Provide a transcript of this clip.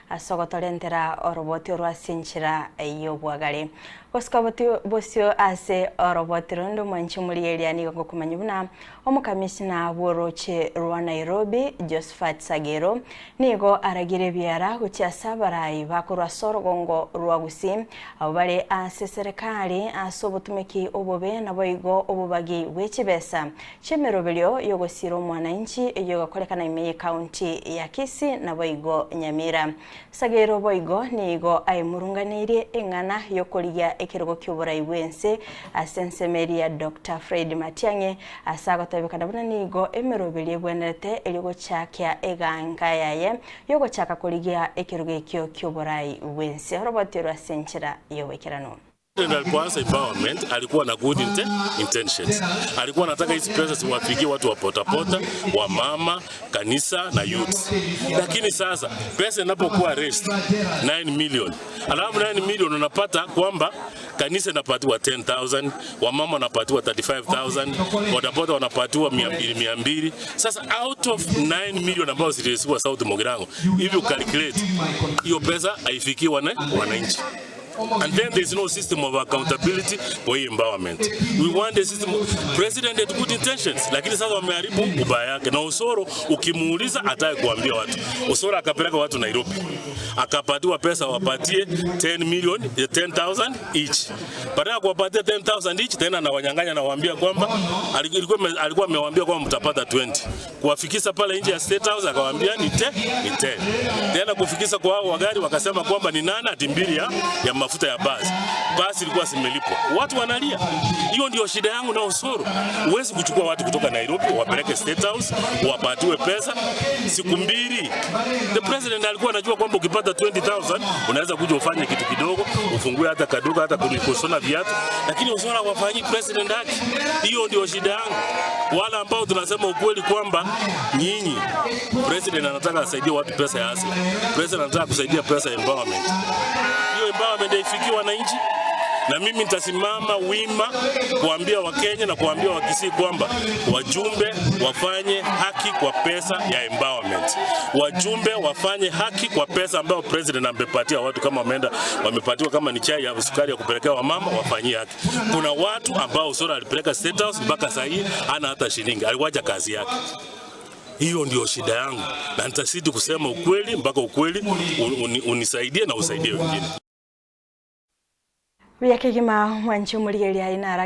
Ase ogotorentera oroboti orwa ase enchera y'obwagare. Gosika bosio ase oroboti ronde omwanchi omorigereria nigo ngokomanya buna omokamishna bw'oroche rwa Nairobi Josephat Sagero nigo aragire ebiara gochia ase abarai bakorwa ase orogongo rwa Gusii abwo bare ase eserekari ase obotumeki obobe naboigo obobagi bwe chibesa chi'emeroberio y'ogosiira omwananchi eyio egokorekana ime y'ecounty ya Kisii naboigo Nyamira. Sagero boigo nigo aemurunganeirie eng'ana y'okorigia ekerogo ki'oborai bw'ense ase ensemo eria ya Doctor Fred Matiang'i ase agotebekana buna nigo emeroberio ebwenerete erio gochakia eganka yaye y'ogochaka korigia ekerogo ekio ki'oborai bw'ense. Oroboti orwo ase enchera y'oboikeranu. President alipoanza empowerment alikuwa na good intentions. Alikuwa anataka hizi pesa ziwafikie watu wa potapota, wa mama, kanisa na youth. Lakini sasa pesa inapokuwa raised 9 million, alafu 9 million unapata kwamba kanisa inapatiwa 10,000, wamama wanapatiwa 35,000, bodaboda wanapatiwa 200 200. Sasa out of 9 million ambayo zilirisiwa South Mugirango, if you calculate hiyo pesa haifikii wananchi. And then there's no system of accountability for hii empowerment. We want a system. President had good intentions, lakini sasa wameharibu ubaya yake. Na Osoro ukimuuliza hataki kuambia watu. Osoro akapeleka watu Nairobi, akapatiwa pesa wapatie 10 million, 10,000 each. Baada ya kuwapatia 10,000 each, tena anawanyang'anya na waambia kwamba alikuwa amewaambia kwamba mtapata 20. Kuwafikisha pale nje ya State House akawaambia ni 10. Tena kufikisha kwa hao wagari wakasema kwamba ni nane ati mbili ya mafuta ya basi. Basi ilikuwa zimelipwa. Watu wanalia. Hiyo ndio shida yangu na Osoro. Huwezi kuchukua watu kutoka Nairobi wapeleke State House wapatiwe pesa siku mbili. The president alikuwa anajua kwamba ukipata 20,000 unaweza kuja ufanye kitu kidogo, ufungue hata kaduka hata kushona viatu, lakini Osoro hawafanyi president haki. Hiyo ndio shida yangu. Wale ambao tunasema ukweli kwamba nyinyi, president anataka asaidie watu pesa ya hustler. President anataka kusaidia pesa ya empowerment. Hiyo empowerment haifikii wananchi, na mimi nitasimama wima kuambia Wakenya na kuambia Wakisii kwamba wajumbe wafanye haki kwa pesa ya empowerment. Wajumbe wafanye haki kwa pesa ambayo president amepatia watu, kama wameenda wamepatiwa kama ni chai ya sukari ya kupelekea wamama, wafanyie haki. Kuna watu ambao Osoro alipeleka State House mpaka sasa hii hana hata shilingi, aliwacha kazi yake. Hiyo ndio shida yangu, na nitazidi kusema ukweli mpaka ukweli unisaidie na usaidie wengine. Buya kegima mwanchi omorigereria inara.